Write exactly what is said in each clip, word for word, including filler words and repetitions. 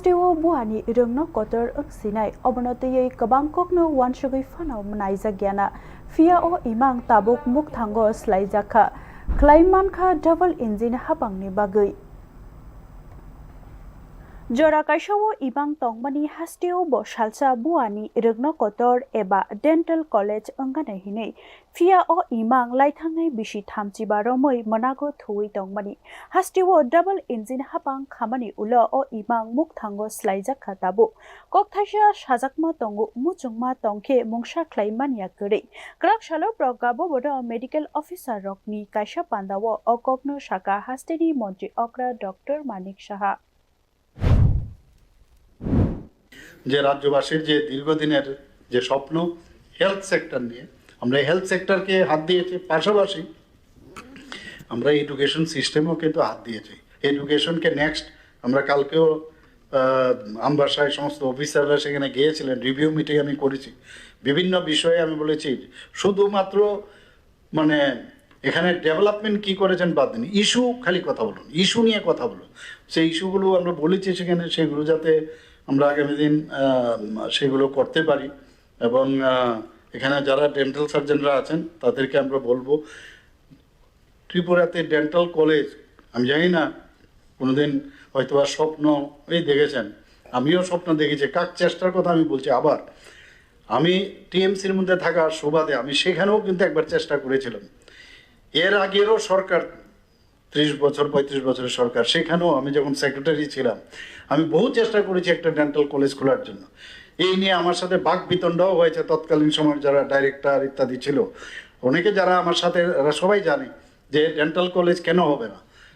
Teo buani rwngno kotor wngsinai, obono twiwi kwbang kokno uansugwi phano mwnaijakya na, phiya o imang tabuk mukthango swlaijakha, khlai mankha double engine hapangni bagwi. Jora kaisa o imang tongmani hasteo bo salsa buani rwngno kotor eba dental college wngana hinwi, phiya o imang laithangnai bisi thamchi ba romwi mwnago thuwi tongmani. Hasteo double engine hapang khamani ulo o imang mukthango swlaijakha tabuk. Kok thaisa sajakma tongo, muchungma tongkhe mungsa khlai manya kwrwi. Kwrak salo Pragya Bhavan o medical officer rokni kaisa pandao o kokno sakha hasteni montri okra Doctor Manik Saha. যে রাজ্যবাসীর যে দীর্ঘদিনের যে স্বপ্ন health sector নিয়ে, আমরা হেলথ সেক্টরকে হাত দিয়েছি, পাশাপাশি আমরা এডুকেশন সিস্টেমও কিন্তু হাত দিয়েছি। এডুকেশনকে নেক্সট আমরা কালকেও আহ, আমবাসায় সমস্ত অফিসাররা সেখানে গিয়েছিলেন, রিভিউ মিটিং আমি করেছি। বিভিন্ন বিষয়ে আমি বলেছি, শুধুমাত্র মানে এখানে ডেভেলপমেন্ট কি করেছেন বাদ দিন, ইস্যু খালি কথা বলুন, ইস্যু নিয়ে কথা বলুন। সেই ইস্যুগুলো আমরা বলেছি সেখানে, সেগুলো যাতে আমরা আগামী দিন আহ, সেগুলো করতে পারি। এবং আহ, এখানে যারা ডেন্টাল সার্জনরা আছেন তাদেরকে আমরা বলবো, ত্রিপুরাতে ডেন্টাল কলেজ, আমি জানি না কোনোদিন হয়তো বা স্বপ্ন এই দেখেছেন, আমিও স্বপ্ন দেখেছি। কার চেষ্টার কথা আমি বলছি, আবার আমি টিএমসির মধ্যে থাকার সুবাদে আমি সেখানেও কিন্তু একবার চেষ্টা করেছিলাম। এর আগেরও সরকার, ত্রিশ বছর পঁয়ত্রিশ বছরের সরকার, সেখানেও আমি যখন সেক্রেটারি ছিলাম, আমি বহু চেষ্টা করেছি একটা ডেন্টাল কলেজ খোলার জন্য। এই নিয়ে আমার সাথে বাক বিতণ্ডাও হয়েছে তৎকালীন সময় যারা ডাইরেক্টর ইত্যাদি ছিল, অনেকে যারা আমার সাথে, এরা সবাই জানে যে ডেন্টাল কলেজ কেন হবে না।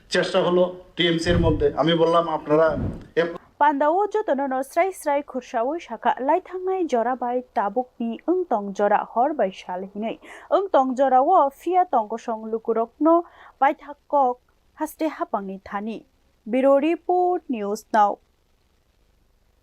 চেষ্টা হলো টিএমসির মধ্যে, আমি বললাম আপনারা app- Pandao jotono no srai srai khursaui sakha, laithangnai jora bai tabukni wngtong jora hor bai sal hinwi. Wngtong jorao phiya tongkosong lukurokno paithak kok haste hapangni thani. Bureau Report, News Now.